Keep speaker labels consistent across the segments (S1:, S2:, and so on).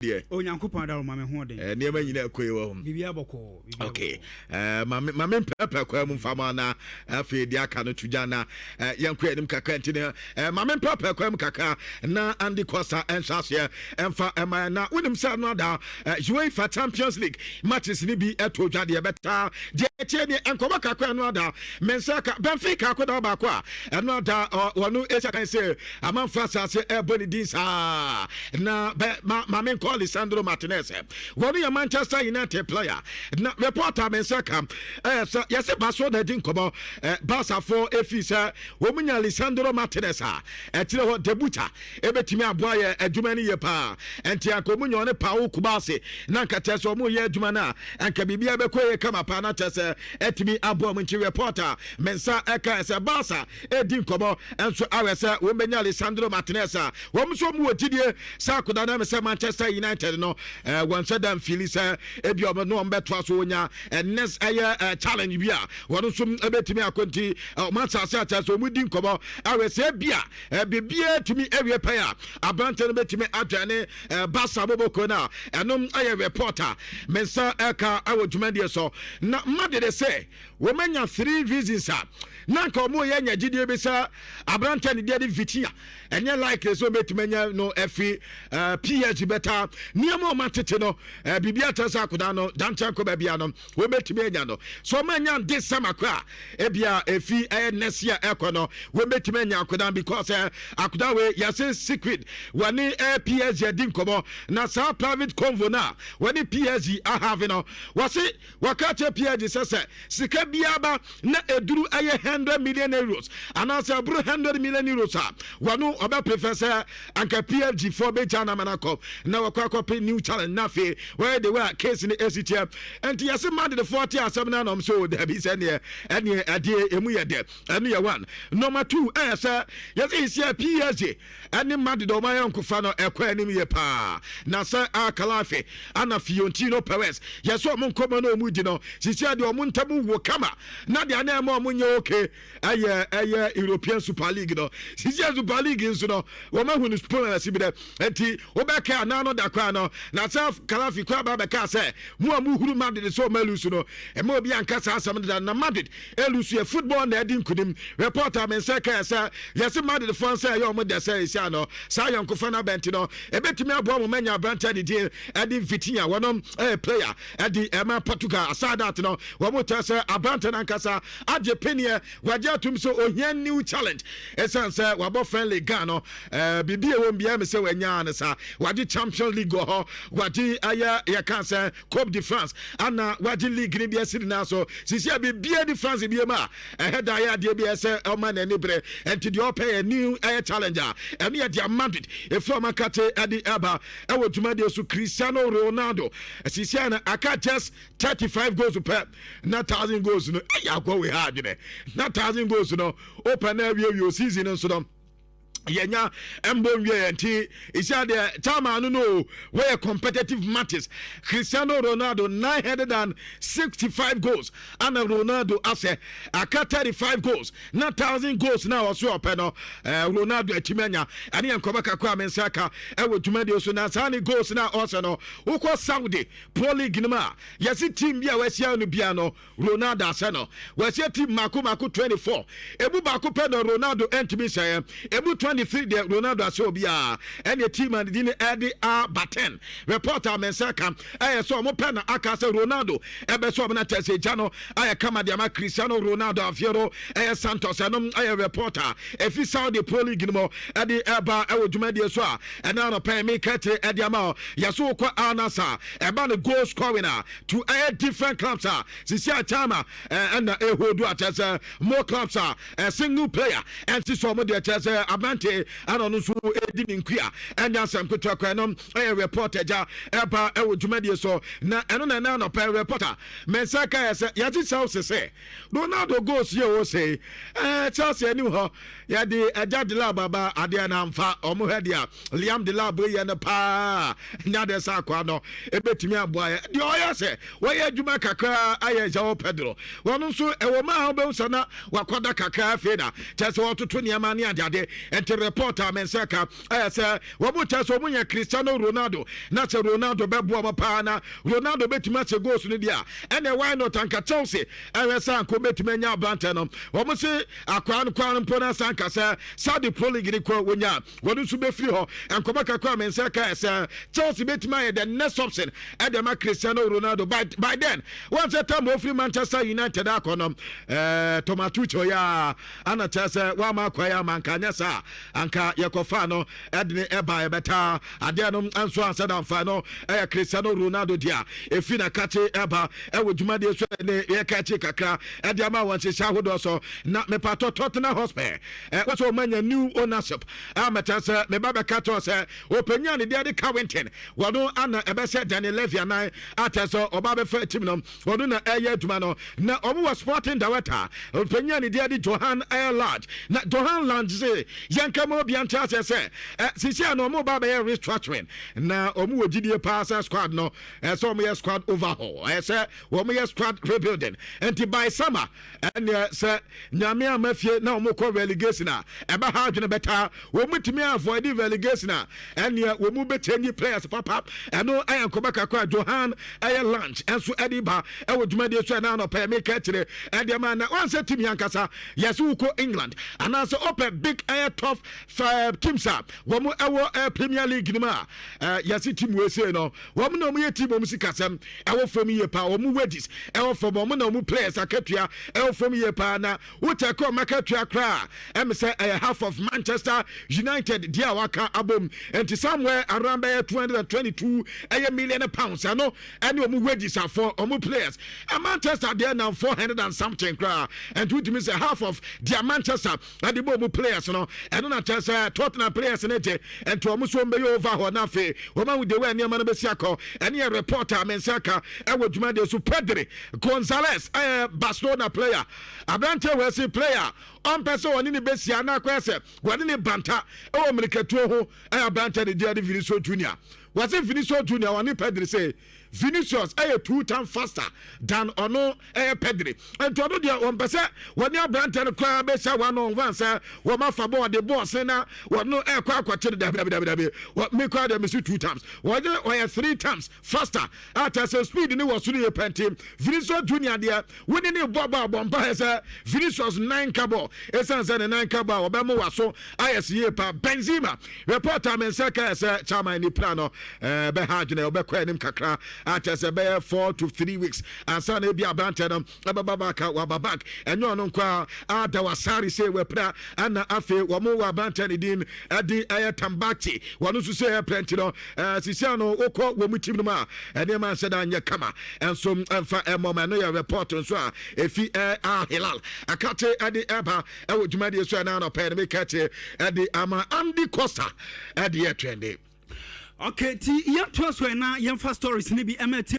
S1: Deɛ.
S2: Onyankopɔn adaworo ma me hoɔden.
S1: Eh, nneɛma nyinaa ɛkɔ yi wɔ ho.
S2: Biribi abɔkɔɔ.
S1: Okay. Eh, maame maame mpɛpɛ kwan mu nfa ma na afei deɛ aka no to gya na eh, yɛnkɔ anim kakra nti ne eh, maame mpɛpɛ kwan mu kakra na Andy Costa ɛnhyɛ aseɛ ɛmfa ɛma na wonim sɛ no ada eh, UEFA Champions League matches ne bi ɛto dwa deɛ bɛtaa deɛ ɛkyɛ ne nkɔmɔ kakra ɛno ada mensa ka Benfica akɔda baako a ɛno ada wɔno ɛsi akan sɛ Amanfo asase ɛbɔ ne din saa na bɛ ma ma me nkɔ Lisandro Martinez. Wɔn yɛ Manchester United player na reporter me nsa ka ɛyɛ sɛ yɛsɛ Barcelona di nkɔmɔ ɛ Barcafoɔ efi sɛ wɔn nya Lisandro Martinez a ɛkyerɛ hɔ debuta ebetumi aboa yɛ adwuma no yie paa ɛnti anka wɔn nya ɔne Pau Cubarsi na nka kyerɛ sɛ wɔn yɛ adwuma no a anka biribiara bɛkɔ yie kama paa na kyerɛ sɛ ɛtumi aboa wɔn nti reporter me nsa ɛka sɛ Barca redi nkɔmmɔ nso awɛ sɛ wɔbɛnya Lisandro Martinez a wɔn nso wɔn wɔ gyidie sɛ akoda no sɛ Manchester United no wɔn nhyɛ da mfili sɛ ebi wɔn ne wɔn bɛtoa so wɔnya next ɛyɛ challenge bi a wɔn nso bɛtumi akɔ nti wɔn asase akyɛ sɛ wɔn di nkɔmmɔ awɛ sɛ ebi a biribiara tumi awie pɛn a aberante no bɛtumi adwane Barca boboko no a ɛnom ɛyɛ report a me nsa ɛka ɛwɔ dwumadie so na mma de sɛ Wɔanya three reasons a na anka wɔn yɛ anya gyidie bi sɛ aberanteɛ ne deɛ de Vitinha ɛnyɛ likely sɛ wɔbɛtumi anya no afi eh, PSG bɛta nneɛma wɔn atete no eh, biribi akyerɛ sɛ akodaa no dankyɛn kɔ baabi a no wɔbɛtumi anya no so wɔn anya de sɛm akɔ a ebia efi ɛyɛ next year ɛkɔ no wɔbɛtumi anya akodaa because eh, akodaa wei yɛse secret wɔne eh, PSG adi nkɔmɔ na saa private convo no a wɔne PSG ahave no wɔse Wɔka kyerɛ PSG sɛ sɛ sika biara ba na eduru ɛyɛ €100 million anaasɛ ɛboro €100 million a, wɔno ɔbɛ prefer sɛ anka PSG foɔ bɛgya no ama no akɔ na wɔkɔ akɔpe new challenge na afei wɔyɛ the way a case no esi teɛ. Nti yɛse Madrid foɔ te asɛm no anom so dabi sɛ neɛ ɛneɛ ɛdeɛ emu yɛ dɛ. Ɛno yɛ one. Number two ɛyɛ sɛ yɛse yɛsia PSG ɛne Madrid ɔmo ayɔnkofa no ɛkɔ anim yie paa na sɛ Al-Khelaifi ana Fiorentino Perez yɛ sɛ ɔmo nkɔmɔ no ɔmo di no sisi adeɛ ɔmo ntam wo kama na deɛ na ɛma ɔmo nyɛ okay ɛyɛ ɛyɛ European Super League no sisi Super League nso no wɔn ahu no spoon ɛsi bi dɛ nti wobɛka anaa no da kwan no na sɛ Khelaifi kɔ aba bɛka sɛ mo a mo huru Madrid sɛ ɔmo alusu no ɛma obi anka saa asɛm deda na Madrid Elusu yɛ football na ɛdi nkunim. Report a me nsa kae sɛ yɛse Madrid foɔ nsa ɛyɛ wɔn dɛ sɛ ɛsia no saa ayɔnkofa no abɛnti no ɛbɛtumi aboa wɔn anya aberanteɛ ne din ɛde Vitinha wɔnom ɛyɛ player ɛde ɛma Portugal. Aside that no wɔn kyerɛ sɛ aberanteɛ no ankasa agye peneɛ wagye atum sɛ ohia new challenge ɛsiane sɛ wabɔ friendly Ghana no ɛɛ biribi ɛwɔ mu biara mi sɛ wanya ne sa wagye Champions League wɔ hɔ wagye ɛyɛ yɛka sɛ Coupe de France ana wagye league no bi asi ne nan so sisi a biribiara di France biem a ɛhɛ da yɛ adeɛ bi ɛsɛ ɔma n'ani bere nti deɛ ɔpɛ yɛ new ɛyɛ challenge a ɛno yɛ deɛ Madrid efiri ɔma kate ɛde ɛba ɛwɔ dwumadie so Cristiano Ronaldo sisi a na aka just 35 goals pɛ na 1000 goals no ɛyɛ akɔ wei ha adwene na 1000 goals no wopɛ na awie wie season nso no yɛnya mbɔ nwie yɛ nti ɛsia deɛ chairman no no wɔyɛ competitive matches Cristiano Ronaldo 965 goals ana Ronaldo asɛ aka 35 goals na 1000 goals na ɔso ɔpɛ no eh, Ronaldo atumi anya ɛne yɛ nkɔmɔ kakra a me nsa ka ɛwɔ dwumadie so na saa ne goals na ɔsɛ no wokɔ Saudi Pro League no mu a yɛse team bi a wɔahyia no bia no Ronaldo asɛ no. Wahyɛ team mako mako 24. Emu baako pɛ na Ronaldo ntumi nhyɛeɛ. Emu 23 deɛ Ronaldo ahyɛ obiara. Ɛne team a ne din de A Baten. Report a me nsa ka ɛyɛ sɛ wɔn pɛ na aka sɛ Ronaldo ɛbɛsɛ wɔn na kyerɛ sɛ gya no ayɛ kama de ama Cristiano Ronaldo Aveiro ɛyɛ Santos. Ɛnom ɛyɛ report a ɛfi Saudi Pro League no mu ɛde ɛba ɛwɔ dwumadie so a ɛna anɔpɛ yi meka akyire ɛde ama yɛso wokɔ Al Nassr ɛba no goal scoring a to ɛyɛ different clubs a sisi a Chama ɛna ɛhodu akyɛ sɛ more clubs a a single player ɛnti sɛ ɔmo deɛ kyerɛ sɛ aberante ɛna ɔno nso ɛdi ne nkua ɛnyɛ asɛm ketewa kwan no ɛyɛ report agya ɛba ɛwɔ dwumadie so na ɛno na ɛna anɔpɛ reporter mɛnsa ka yɛ sɛ yɛgye Chelsea sɛ Ronaldo goals yɛ o sɛ ɛɛ Chelsea anim hɔ yɛde agya Delap aba adeɛ no amfa ɔmo hwɛ deɛ Liam Delap yɛ no paa nya deɛ sɛ akoa no ɛbɛtumi aboa yɛ deɛ ɔyɛ sɛ wɔyɛ adwuma kakra ayɛ João Pedro wɔn nso ɛwɔ mu a wobɛhu sɛ na wakɔda kakra afei na kyerɛ sɛ wɔtoto nneɛma ne adeade nti. Nti report a me nsa ka ɛyɛ sɛ wɔn kyɛ sɛ wɔn yɛ Cristiano Ronaldo, na sɛ Ronaldo bɛboa wɔn paa na Ronaldo bɛtumi ahyɛ goals no deɛ a, ɛnna why not anka Chelsea ɛhwɛ sɛ anka wɔbɛtumi anya aberantɛ no. Wɔn se akwaa no kwaa no mpo no asan ka sɛ Saudi Pro League no kɔ wɔnya wɔn nso bɛfiri hɔ. Nkɔmɔ kakra a me nsa ka sɛ Chelsea bɛtumi ayɛ the next option ɛde ama Cristiano Ronaldo. By then wɔn sɛ tam ofiri Manchester United akɔ no, Thomas Tuchel yɛ a ana kyerɛ sɛ wɔama akɔ yɛ ama nka nyɛ saa anka yɛkɔfa no ɛde ne ɛba yɛbɛtaa adeɛ no nso ansɛ damfa no. Ɛyɛ Cristiano Ronaldo deɛ ɛfi na kakye ɛba ɛwɔ dwumadeɛ so ne yɛka akyi kakra ɛde ama wɔn nhyehyɛ ahodoɔ so. Na mepatɔ Tottenham Hotspur ɛ wɔsɛ wɔn anya new ownership a mɛkyɛ sɛ meba bɛka kyerɛ sɛ ɔpanyin a ne deɛ de Covington wɔno ana ɛbɛsɛ Daniel Levy anan akyɛ sɛ ɔba bɛfa team no, ɔno na ɛyɛ adwuma no. Na ɔmo wɔ sporting director, ɔpanyin a ne deɛ de Johan ɛyɛ Lange. Na Johan Lange sɛ yɛnka ma obia nte aseɛ sɛ sisi a na ɔmo ba bɛyɛ restructuring na ɔmo wɔ gyidie paa sɛ squad no ɛsɛ ɔmo yɛ squad overhaul, ɛsɛ wɔn yɛ squad rebuilding. Nti by summer ɛneɛ sɛ Nyame ama fie na wɔn kɔ relegation a, ɛbɛ ha adwene bɛtaa wɔn tumi avoid relegation a, ɛneɛ wɔn mu bɛkyɛnyi players papa. Ɛno ɛyɛ nkɔmɔ kakra Johan ɛyɛ Lange ɛnso ɛde ba ɛwɔ dwumadie so. Ɛna anɔpɛ meka akyire ɛdeɛ ma na wɔn sɛ team yankasa yɛsɛ wokɔ England anaasɛ ɔpɛ big ɛyɛ top teams a wɔn ɛwɔ Premier League no mu a, yɛsɛ team wɔ ese no, wɔn na wɔn yɛ team wɔn sikasɛm ɛwɔ fam yie paa, wɔn wages ɛwɔ fam, wɔn na wɔn players akatua ɛwɔ fam yie paa. Na wokyɛ kɔ wɔn akatua koraa ɛmi sɛ ɛyɛ half of Manchester United deɛ a waka abom, nti somewhere around bɛyɛ 222 ɛyɛ million pounds. Ɛno ɛne wɔn wages afɔ wɔn players. Manchester deɛ nam 400 and something koraa, nti wotumi sɛ half of deɛ Manchester ɛde bɔ wɔn players no, ɛno na kyerɛ sɛ Tottenham players no gye. Nti wɔn nso wɔn bɛyɛ over hɔ na afei wɔn ahu de wɔ nneɛma no bɛsi akɔ. Ɛne yɛ report a me nsa ka ɛwɔ dwumadie so. Pedri Gonzalez ɛyɛ Barcelona player, aberanteɛ wɔ ɛsi player ɔmpɛ sɛ ɔne ne bɛsia na akɔyɛ sɛ wɔne ne banta ɛwɔ mmirikatuo ho, ɛyɛ aberanteɛ de deɛ de Vinicius Junior. Wɔsɛ Vinicius Junior, wɔne Pedri sɛ Vinicius ɛyɛ two times faster than ɔno ɛyɛ Pedri, nti ɔno deɛ wɔmpɛ sɛ wɔne aberanteɛ no koraa bɛhyɛ one on one sɛ wɔn afa bɔɔl de bɔɔl sen na wɔno ɛkɔ akɔkyere. Dabidabidabi, mi koraa deɛ mesi two times, wɔnyɛ ɔyɛ three times faster ata sɛ speed ne wɔ so no yɛ pɛnti. Vinicius Junior deɛ, wone ne bɔ bɔ abɔ mpa yɛ sɛ Vinicius nan ka bɔ, ɛsiane sɛ ne nan ka bɔ a wɔbɛmo wa so ayɛ se yie pa. Benzema report a me nsa ka yɛ sɛ chairman ni pra no bɛha adwene, ɔbɛkɔ anim kakra akyɛ sɛ bɛyɛ 4 to 3 weeks ansa na ebi aberanteɛ no ɛbɛba back a waba back. Ɛnyɛ ɔno nko a ada wasare sɛ wɔapira, ɛna afei wɔn wɔ aberanteɛ ne din ɛde ɛyɛ Tambakti, wɔn nso sɛ ɛyɛ pɛnti no sisi ano wokɔ wɔn mu team no mu a, nneɛma nhyɛ da nyɛ kama ɛnso ɛmfa ɛmɔ ma. Ɛno yɛ report nso a efi Al Hilal akate ɛde ɛba ɛwɔ dwumadie so. Ɛna anɔpɛ no meka kyerɛ ɛde ama Andy Costa ɛde yɛ trende.
S2: Okay, ti yɛntoa so na yɛmfa stories no bi ɛma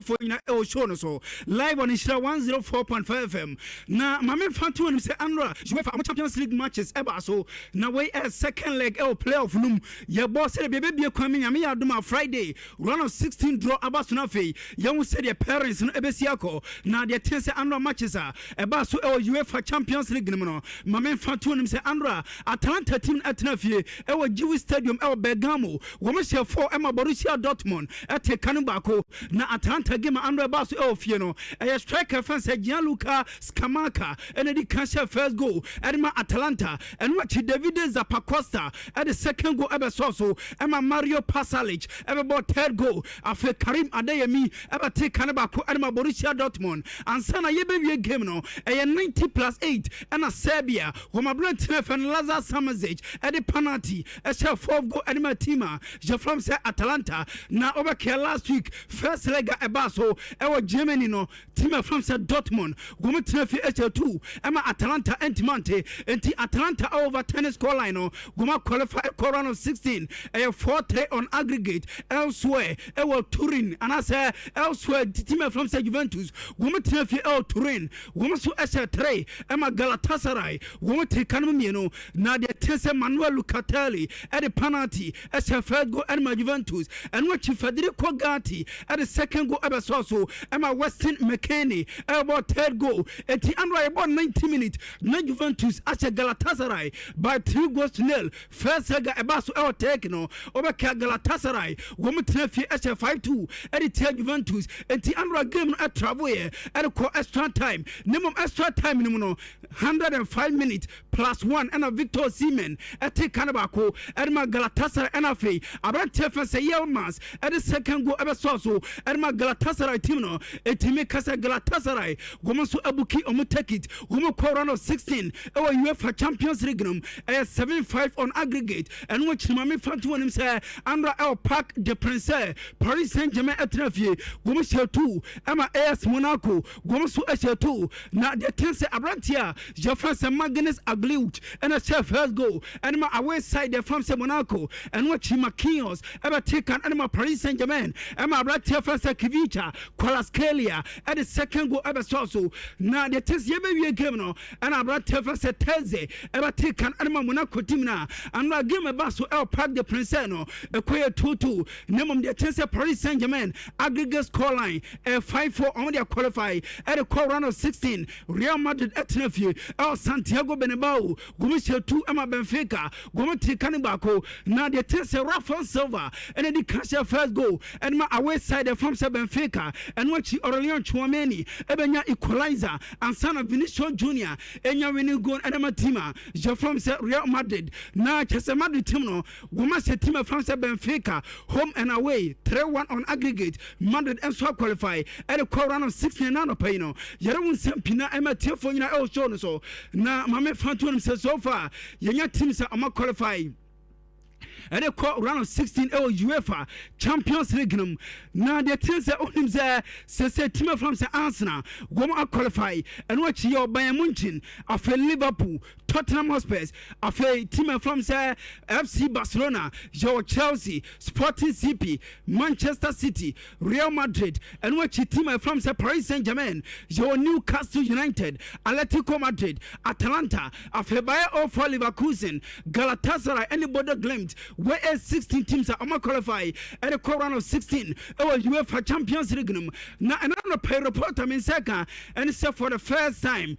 S2: fo nyina ɛwɔ show no so live on Nhyira 104.5 FM. Na maame fa to anim sɛ anora UEFA ɔmo Champions League matches ɛba so, na wei ɛ second leg ɛwɔ playoff no mu yɛbɔ sɛdeɛ bɛbɛbie kwan mi. Nyame yɛ adom a, Friday round of 16 draw aba so no, afei yɛhu sɛdeɛ pairings no ɛbɛsi akɔ. Na deɛ ten sɛ anora matches a ɛba so ɛwɔ UEFA Champions League no mu no, maame fa to anim sɛ anora Atalanta team ɛtena fie ɛwɔ Gewiss Stadium ɛwɔ Bergamo, wɔn hyɛ 4 ɛma Borussia Dortmund ɛte ka no baako. Na Atalanta game a anora ɛba so ɛwɔ fie no, ɛyɛ striker fɛn sɛ Gianluca Scamacca ɛna di kan hyɛ first goal ɛde ma Atalanta. Ɛno akyi Davide Zappacosta ɛde second goal ɛbɛsɔ so ɛma Mario Pasalic ɛbɛbɔ third goal. Afei Karim Adeyemi ɛbɛte ka no baako ɛde ma Borussia Dortmund ansa na yɛbɛwie game no. Ɛyɛ 90 plus 8 ɛna Serbia wɔn aberantene fɛ no Lazar Samardzic ɛde penalty ɛhyɛ fourth goal ɛde ma team a yɛfrɛ sɛ Atalanta. Na wɔbɛkɛ last week first leg a ɛbaa so ɛwɔ Germany no, team a ɛfrɛ sɛ Dortmund wɔn tena fie ɛhyɛ 2 ɛma Atalanta ɛntimante, nti Atalanta over tennis score line no wɔn qualify ɛkɔ round of 16, ɛyɛ 4-3 on aggregate. Elsewhere ɛwɔ Turin anaasɛ elsewhere, team a ɛfrɛ sɛ Juventus wɔn tena fie ɛwɔ Turin, wɔn nso ɛhyɛ 3 ɛma Galatasaray, wɔn te ka no mmienu. Na deɛ te sɛ Manuel Locatelli ɛde penalty ɛhyɛ first goal ɛde ma Juventus. Ɛno akyi Federico Gatti ɛde second goal ɛbɛ ɛbɛsɔɔ so ɛma Weston McKennie ɛbɔ third goal. Eti anora yɛbɔ 90 minutes na Juventus ahyɛ Galatasaray by 3 goals to 0. First leg a ɛba so ɛwɔ Turkey no, wɔbɛka Galatasaray wɔn tena fie ɛhyɛ 5-2 ɛde tia Juventus. Eti anora game no ɛtravel yɛ ɛde kɔ extra time, ne mmom extra time no mu no, 105 minutes plus one ɛna Victor Osimhen ɛte ka no baako ɛde ma Galatasaray, ɛna afei aberanteɛ fɛ sɛ Yilmaz ɛde second goal ɛbɛsɔɔ so ɛde ma Galatasaray team no. Ɛtumi kasa Galatasaray wɔn nso abook wɔn ticket, wɔn kɔ round of 16 ɛwɔ UEFA Champions League no. Ɛyɛ 7-5 on aggregate. Ɛno akyiri, maame fa to wɔn sɛ andra ɛwɔ Parc de Prince, Paris Saint Germain ɛtena fie, wɔn hyɛ 2 ɛma AS Monaco, wɔn nso hyɛ 2. Na deɛ ten sɛ aberanteɛ a yɛfrɛ sɛ Maghnes Akliouche ɛna hyɛ first goal ɛne ma away side yɛfrɛ sɛ Monaco. Ɛno akyi, Marquinhos ɛbɛte kan ɛne ma Paris Saint Germain, ɛma aberanteɛ fɛ sɛ Kvicha Kvaratskhelia ɛde second goal ɛbɛsɔɔ so. Na deɛ ten sɛ yɛbɛwie game no, ɛna aberanteɛ fɛ sɛ Teze ɛbɛte kan ɛne ma Monaco team. No a game ɛba so ɛwɔ Parc de Prince no, ɛkɔyɛ 2-2. Na mmom deɛ ten sɛ Paris Saint Germain aggregate score line ɛyɛ 5-4, ɔmo de qualify ɛde kɔ round of 16. Real Madrid ɛtena fie ɛwɔ Santiago Bernabeu, wɔn hyɛ 2 ɛma Benfica, wɔn te ka ne baako. Na deɛ ten sɛ Rafael Silva ɛna di ka hyɛ first goal ɛne ma away side ɛfam sɛ Benfica. Ɛno akyi, Aurelien Tchouameni ɛbɛnya equalizer ansa na Vinicius Junior ɛnya winning goal ɛne ma team a yɛfam sɛ Real Madrid. Na kyɛ sɛ Madrid team no, wɔn ahyɛ team ɛfam sɛ Benfica home and away 3-1 on aggregate. Madrid nso qualify ɛde kɔ round of 16. Na anɔpa yi no, yɛrɛ wo nsɛm pii na ɛma tiefoɔ nyinaa ɛwɔ show no so. Na maame fa to no sɛ so far yɛnya team sɛ ɔma qualify ɛde kɔ round of 16 ɛwɔ UEFA Champions League no mu. Na deɛ ten sɛ onim sɛ sɛsɛ team afam sɛ Arsenal wɔn aqualify. Ɛno akyi yɛ Bayern Munchen, afei Liverpool, Tottenham Hotspurs, afei team afam sɛ FC Barcelona, yɛwɔ Chelsea, Sporting CP, Manchester City, Real Madrid. Ɛno akyi, team afam sɛ Paris Saint Germain, yɛwɔ Newcastle United, Atletico Madrid, Atalanta, afei Bayer 04 Leverkusen, Galatasaray ɛne Bodo Glimt. Wɔyɛ 16 teams a ɔma qualify ɛde kɔ round of 16 ɛwɔ UEFA Champions League no mu. Na ɛna no pɛ reporter me nsa ka ɛne sɛ for the first time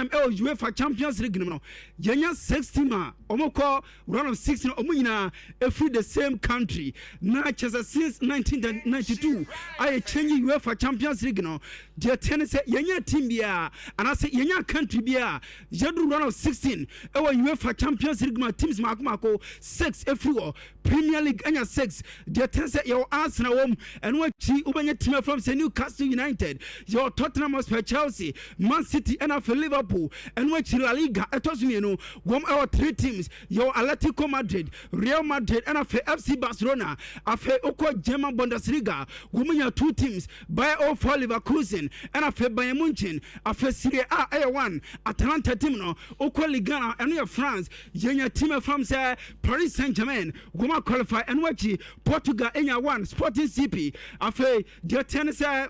S2: ɛwɔ UEFA Champions League no mu no, yɛnya six team a ɔmo kɔ round of 16, ɔmo nyinaa ɛfiri the same country. Na kyɛ sɛ since 1992 ayɛ change UEFA Champions League no, deɛ teɛ ne sɛ yɛnya team biara anaasɛ yɛnya country biara yɛduru round of 16 ɛwɔ UEFA Champions League ma teams mako mako six ɛfiri hɔ. Premier League ɛnya six. Deɛ teɛ sɛ yɛwɔ Arsenal wɔ mu. Ɛno akyi, wobɛnya team afram sɛ Newcastle United, yɛwɔ Tottenham Hotspur, Chelsea, Man City ɛna afei Liverpool. Ɛno akyi, La Liga ɛtɔ so mmienu, wɔm ɛwɔ three teams: yɛwɔ Atletico Madrid, Real Madrid ɛna afei FC Barcelona. Afei wokɔ German Bundesliga, wɔm nya two teams: Bayer 04 Leverkusen ɛna afei Bayern Munchen. Afei Serie A ɛyɛ one, Atalanta team no. Wokɔ Ligue 1, ɛno yɛ France, yɛnya team afram sɛ Paris Saint Germain, wɔm qualify. Ɛno akyi, Portugal ɛnya one, Sporting CP. Afei deɛ teɛ ne sɛ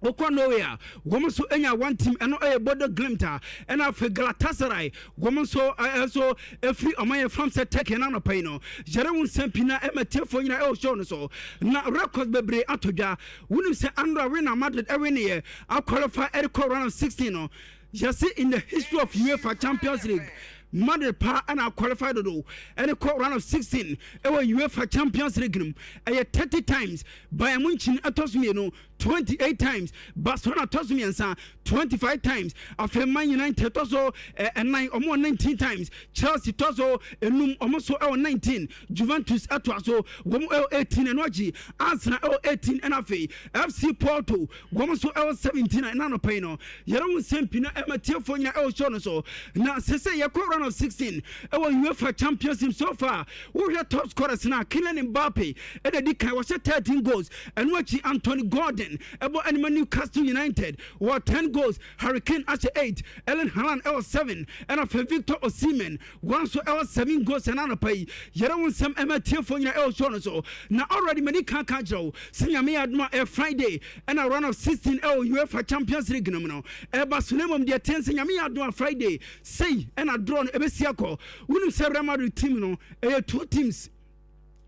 S2: wokɔ Norway a, wɔn nso anya one team, ɛno ɛyɛ Bodo Glimt a ɛna afei Galatasaray, wɔn nso ɛnso efiri ɔman yɛ fam sɛ Turkey. Na anɔpa yi no, yɛrɛ wo nsɛm pii na ɛma tiefoɔ nyinaa ɛwɔ show no so. Na record bebree ato dwa. Wonim sɛ andra win Madrid ɛwin yɛ aqualify ɛde kɔ round of 16 no, yɛsi in the history of UEFA Champions League, Madrid pa ɛna qualify dodo ɛde kɔ round of 16 ɛwɔ UEFA Champions League no mu ɛyɛ 30 times. Bayern Munchen ɛtɔ so mmienu, 28 times. Barcelona tɔ so mmiɛnsa, 25 times. Afei Man United tɔ so ɛnan, ɔmo wɔ 19 times. Chelsea tɔ so enum, ɔmo nso ɛwɔ 19. Juventus ɛtoa so, wɔn ɛwɔ 18. Ɛno akyi, Arsenal ɛwɔ 18, ɛna afei FC Porto, wɔn nso ɛwɔ 17. A ɛna anɔpɛ yi no, yɛrɛ wo nsɛm pii na ɛma tiefoɔ nyinaa ɛwɔ show no so. Na sese yɛkɔ round of 16 ɛwɔ UEFA Champions League. So far, wohwɛ top scorers na Kylian Mbappe ɛna di kan, wɔhyɛ 13 goals. Ɛno akyi, Anthony Gordon ɛbɔ ɛnima Newcastle United, wɔ 10 goals. Harry Kane ahyɛ 8, Erling Haaland ɛwɔ 7, ɛna afei Victor Osimhen, wɔn nso ɛwɔ 7 goals. Ɛna anɔpa yi, yɛrɛ wo nsɛm ɛma tiefoɔ nyinaa ɛwɔ show no so. Na already mani kan ka kyerɛ wo sɛ Nyame yɛ adom a, ɛyɛ Friday ɛna round of 16 ɛwɔ UEFA Champions League no mu no ɛba so. Na mmom deɛ ten sɛ Nyame yɛ adom a, Friday sei ɛna draw no ɛbɛsi akɔ. Wonim sɛ Real Madrid team no ɛyɛ two teams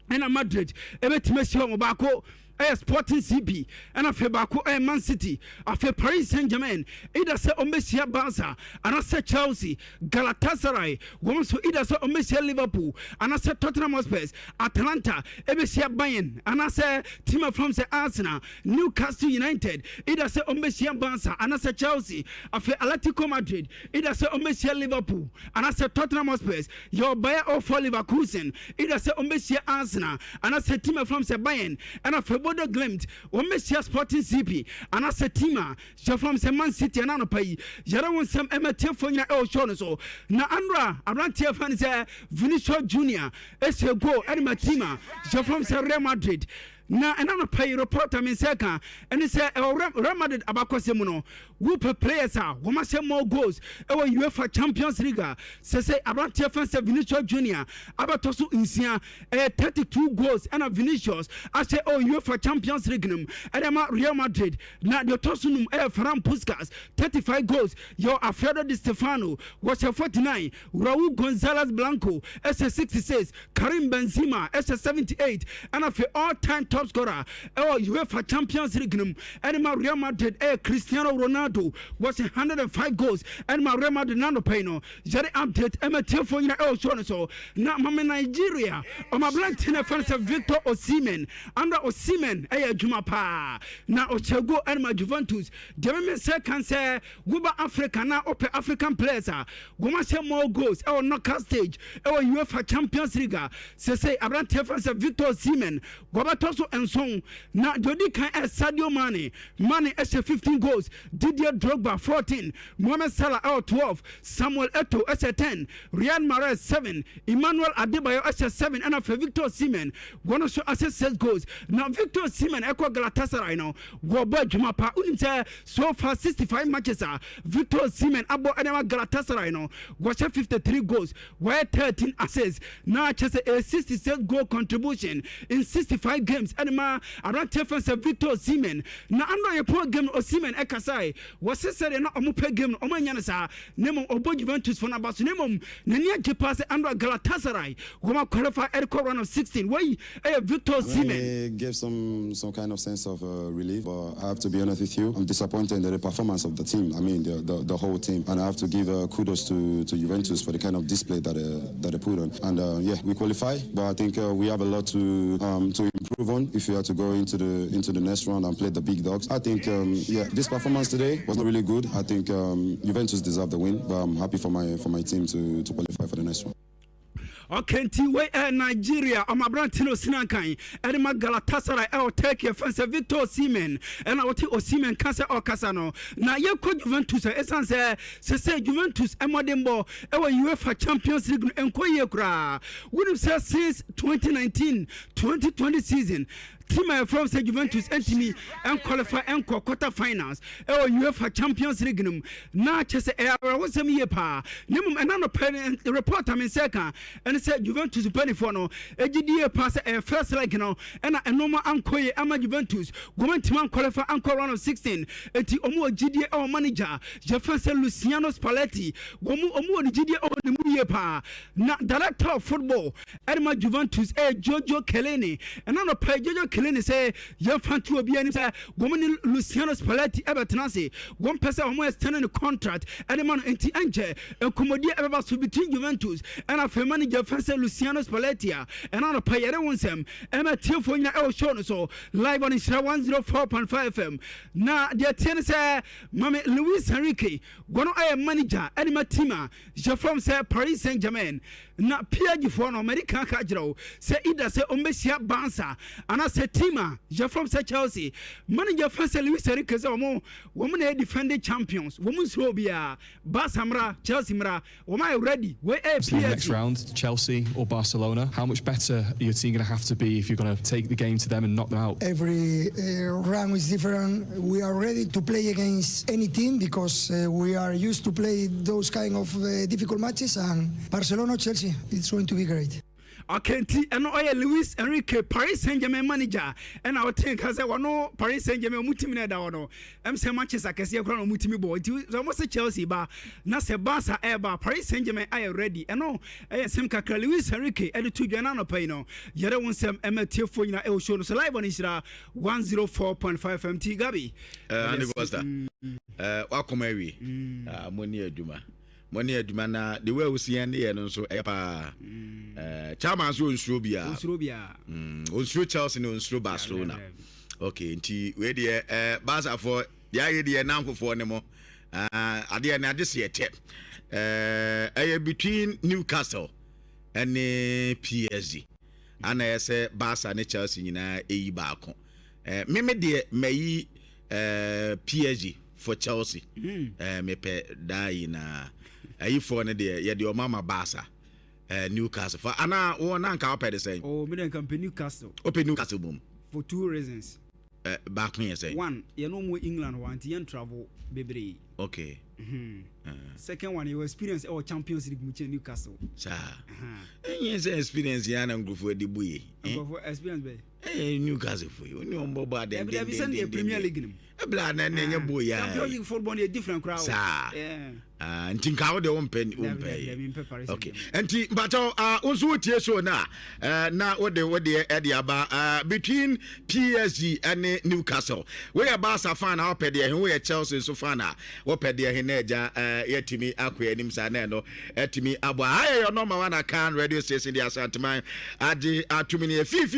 S2: ɛna Madrid ɛbɛtumi ahyia wɔn baako. Ɛyɛ Sporting CP, ɛna afei baako ɛyɛ Man City. Afei Paris Saint-Germain, either sɛ ɔmbɛhyia Barca anaasɛ Chelsea. Galatasaray wɔn nso, either sɛ ɔmbɛhyia Liverpool anaasɛ Tottenham Hotspurs. Atalanta ɛbɛhyia Bayern anaasɛ team a from sɛ Arsenal. Newcastle United, either sɛ ɔmbɛhyia Barca anaasɛ Chelsea. Afei Atletico Madrid, either sɛ ɔmbɛhyia Liverpool anaasɛ Tottenham Hotspurs. Yɛ Bayer 04 Leverkusen, either sɛ ɔmbɛhyia Arsenal anaasɛ team a from sɛ Bayern. Ɛna afei Bodo Glimt wɔmbɛhyia Sporting CP anaasɛ team a hyɛ from sɛ Man City. Ɛna anɔpa yi yɛrɛ wo nsɛm ɛma tiefoɔ nyina ɛwɔ show no so. Na anora aberanteɛ fa no sɛ Vinicius Junior ɛhyɛ goal ɛne ma team a hyɛ from sɛ Real Madrid. Na ɛna anɔpa yi reporter me nsɛ ka ɛne sɛ ɛwɔ Real Madrid abakɔsɛ mu no, wopɛ players a wɔn ahyɛ more goals ɛwɔ UEFA Champions League a, sɛ aberanteɛ fɛn sɛ Vinicius Junior abɛtɔ so 6. Ɛyɛ 32 goals ɛna Vinicius ahyɛ ɛwɔ UEFA Champions League no mu ɛde ma Real Madrid. Na deɛ ɔtɔ so num ɛyɛ Ferenc Puskas, 35 goals. Yɛ Alfredo Di Stefano wɔhyɛ 49, Raul Gonzalez Blanco ɛhyɛ 66, Karim Benzema ɛhyɛ 78. Ɛna afei all time top scorer ɛwɔ UEFA Champions League no mu ɛde ma Real Madrid ɛyɛ Cristiano Ronaldo, wɔhyɛ 105 goals ɛde ma Real Madrid. Nanɔpɛ yi no yɛde update ɛma tiefoɔ nyina ɛwɔ show no so. Na mame Nigeria ɔma aberante no ɛfɛ no sɛ Victor Osimhen. Andra Osimhen ɛyɛ adwuma paa na ɔhyɛ goal ɛde ma Juventus. Deɛ meme sɛ kan sɛ woba Africa na wopɛ African players a wɔn ahyɛ more goals ɛwɔ knockout stage ɛwɔ UEFA Champions League a, sɛsɛ aberanteɛ fɛn sɛ Victor Osimhen wɔbɛtɔ so 7. Na deɛ odi kan ɛ Sadio Mane. Mane ɛhyɛ 15 goals, Didier Drogba 14, Mohamed Salah ɛwɔ 12, Samuel Eto'o ɛhyɛ 10, Riyad Mahrez 7, Emmanuel Adebayo ɛhyɛ 7, ɛna afei Victor Osimhen wɔn nso ahyɛ 6 goals. Na Victor Osimhen ɛkɔ Galatasaray no, wɔbɔ adwuma pa. Wonim sɛ so far 65 matches a Victor Osimhen abɔ ɛde ma Galatasaray no, wɔhyɛ 53 goals, wɔyɛ 13 assists, na kyerɛ sɛ a 66 goal contribution in 65 games ɛde ma aberanteɛ fɛn sɛ Victor Osimhen. Na ano yɛ poor game no, Osimhen ɛkasae, wɔse sɛdeɛ na ɔmo pɛ game no, ɔmo anya no saa, na mmom ɔbɔ Juventus fo no aba so, na mmom n'ani agye paa sɛ andra Galatasaray wɔn qualify ɛde kɔ round of 16. Wɔyi ɛyɛ Victor Osimhen.
S3: It gave some kind of sense of relief, but I have to be honest with you, I'm disappointed in the performance of the team. I mean, the whole team, and I have to give kudos to Juventus for the kind of display that they put on. And yeah, we qualify, but I think we have a lot to improve on if we are to go into the next round and play the big dogs. I think yeah, this performance today was not really good. I think Juventus deserved the win, but I'm happy for my team to qualify for the next round.
S2: Okay, nti wei ɛ Nigeria ɔmo aberante no osina kan ɛde ma Galatasaray ɛwɔ Turkey, ɛfɛn sɛ Victor Osimhen, ɛna wɔte Osimhen ka sɛ ɔkasa no. Na yɛkɔ Juventus a, ɛsiane sɛ sɛsɛ Juventus ɛmɔdenbɔ ɛwɔ UEFA Champions League no ɛnkɔ yie koraa. Wonim sɛ since 2019 2020 season, team a yɛfrɛ sɛ Juventus ɛntumi ɛnqualify ɛnkɔ quarter finals ɛwɔ UEFA Champions League no mu. Na kyɛ sɛ ɛyɛ awerɛhosɛm yie paa. Na mmom ɛna no pɛ report a me nsɛ ka ɛne sɛ Juventus mpanimfoɔ no ɛgye die paa sɛ ɛyɛ first leg no ɛna ɛnoma ankɔ yie ama Juventus, wɔn ntumi anqualify ankɔ round of 16. Eti wɔn wɔ gyidie ɛwɔ manager yɛfrɛ sɛ Luciano Spalletti, wɔn wɔ ne gyidie ɛwɔ ne mu yie paa. Na director of football ɛde ma Juventus ɛyɛ Giorgio Chiellini. Ɛna no pɛ Giorgio Chiellini sɛ yɛmfa nto obi anim sɛ wɔn ne Luciano Spalletti ɛbɛtena ase, wɔn pɛ sɛ wɔn extend ne contract ɛde ma no. Nti ɛnkyɛ nkɔmmɔdie ɛbɛba so between Juventus ɛna afei manager fɛn sɛ Luciano Spalletti a. Ɛna no pɛ yɛre wo nsɛm ɛma tiefoɔ nyina ɛwɔ show no so live on Nhyira 104.5 FM. Na deɛ tie ne sɛ mame Luis Enrique, wɔn ayɛ manager ɛde ma team a yɛfrɛ sɛ Paris Saint Germain. Na PSG foɔ no, ɔmɛde kan ka kyerɛ wo sɛ either sɛ ɔmbɛhyia Barca anaasɛ team a yɛfrɛ sɛ Chelsea. Manager fɛn sɛ Luis Enrique sɛ wɔn na yɛ defending champions, wɔn nsuro obiara, Barca mmra, Chelsea mmra, wɔn ayɛ ready. Wei ɛyɛ
S4: So the next
S2: PSG.
S4: round, Chelsea or Barcelona, how much better are your team going to have to be if you're going to take the game to them and knock them out?
S5: Every round is different. We are ready to play against any team because we are used to play those kind of difficult matches. And Barcelona, Chelsea, it's going to be great.
S2: Okay, nti ɛno ɔyɛ Luis Enrique, Paris Saint Germain manager, ɛna ɔte nka sɛ wɔno Paris Saint Germain ɔmo team no ɛda hɔ no, sɛ Manchester kɛseɛ koraa na ɔmo timi bɔ. Nti sɛ ɔmo sɛ Chelsea ba na sɛ Barca ɛɛba, Paris Saint Germain ayɛ ready. Ɛno ɛyɛ nsɛm kakra Luis Enrique ɛde to dwa no anɔpa yi no. Yɛrɛ wo nsɛm ɛma tiefoɔ nyinaa ɛwɔ show no so live on Nhyira 104.5 FM. Ti Gabi.
S1: Andy Costa, wakɔm awie. Ah, mo ne adwuma, mo ne adwuma na the way wosi yɛn ne yɛ no nso ɛyɛ paa. Chairman nso onsuro biara.
S2: Onsuro biara.
S1: Onsuro Chelsea ne onsuro Barcelona. Okay, nti wei deɛ Barcafoɔ deɛ ayɛ deɛ namfofoɔ ne mo. Ah, adeɛ ne ade se ɛkyɛ ɛyɛ between Newcastle ɛne PSG, ana ɛyɛ sɛ Barca ne Chelsea nyinaa ɛyi baako. Meme deɛ mayi PSG for Chelsea. Mepɛ daa yi na ayifoɔ no deɛ yɛde ɔma ma Barca, Newcastle fa anaa wɔn na nka wopɛ de sɛn?
S2: Oh, me de nka mpɛ Newcastle.
S1: Wopɛ Newcastle bom?
S2: For two reasons.
S1: Baako yɛ sɛn?
S2: One, yɛn no mu England hɔ nti yɛn travel bebree. Second one, your experience ɛwɔ Champions League mu kyɛn Newcastle.
S1: Saa ɛnyɛ sɛ experience yɛn ana nkurɔfoɔ de bu yi?
S2: Nkurɔfoɔ experience bɛyɛ.
S1: Ɛyɛ Newcastle fo yi oni wɔn bɔ bɔ
S2: adan. Dabi, dabi, sɛ ne yɛ Premier League nim.
S1: Ɛbla na ɛnyɛ bɔ yi.
S2: Champions League football yɛ different koraa o.
S1: Saa. Ah, nti nka wo deɛ wompɛ, wompɛ yi. Okay, nti mpakyɛw, wo nso wotie show no a, na wode wodeɛ ɛde aba between PSG ɛne Newcastle. Woyɛ Barca fan a, wopɛ deɛ he? Woyɛ Chelsea nso fan a, wopɛ deɛ he? Na agya yɛatumi akɔ anim saa na ɛno atumi abɔ. Ayɛ yɛ number one Akan radio station de Asanteman agye atumi ne yɛfiifi.